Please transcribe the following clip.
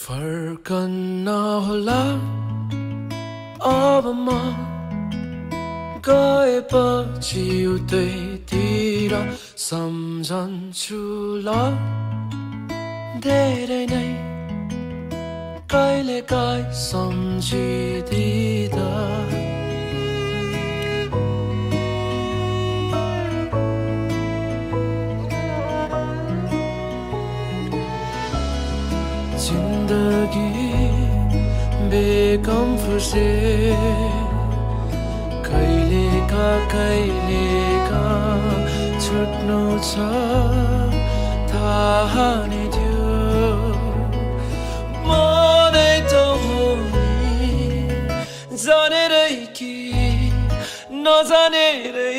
फर्कन्न होला अब म गएपछि उतैतिर सम्झन्छु ल धेरै नै कहिलेकाहीँ सम्झिदिँदा जिन्दगी बेगम फुर्से कहिलेका छुट्नु छ थाहा नै थियो मनै त हो नि जानेरै कि नजानेरै